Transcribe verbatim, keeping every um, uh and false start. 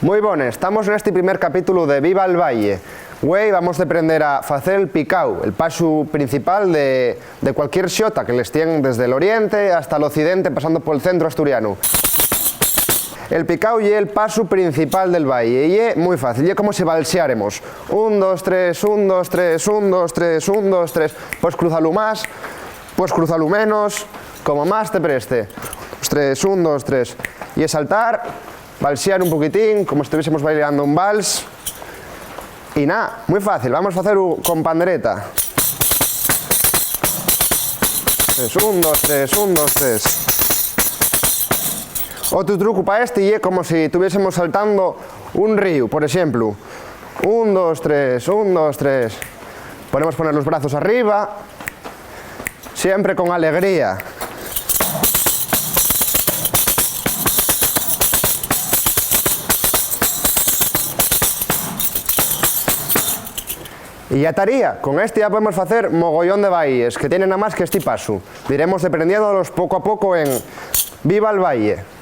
Mui bones, tamos nesti primer capítulu de Viva el Valle. Güei vamos deprender a facer el picáu, el pasu principal de, de cualquier xota, que les tien desde l'oriente hasta l'occidente, pasando pol centru asturianu. El picáu ye el pasu principal del valle, y ye mui fácil, ye como si balseáremos. Un, dos, tres, un, dos, tres, un, dos, tres, un, dos, tres. Pues cruzalu más, pues cruzalu menos, como más te preste. Dos, tres, un, dos, tres. Y es saltar, balsear un poquitín, como si estuviésemos bailando un vals. Y na, mui fácil, vamos a facer con pandereta. Tres, un, dos, tres, un, dos, tres. Otru trucu pa este ye como si tuviésemos saltando un ríu, por exemplu. Un, dos, tres, un, dos, tres. Podemos poner los brazos arriba, siempre con alegría. Y ya taría, con este ya podemos facer mogollón de bailes que tienen namás que esti pasu. Diremos deprendiéndolos poco a poco en Viva el Valle.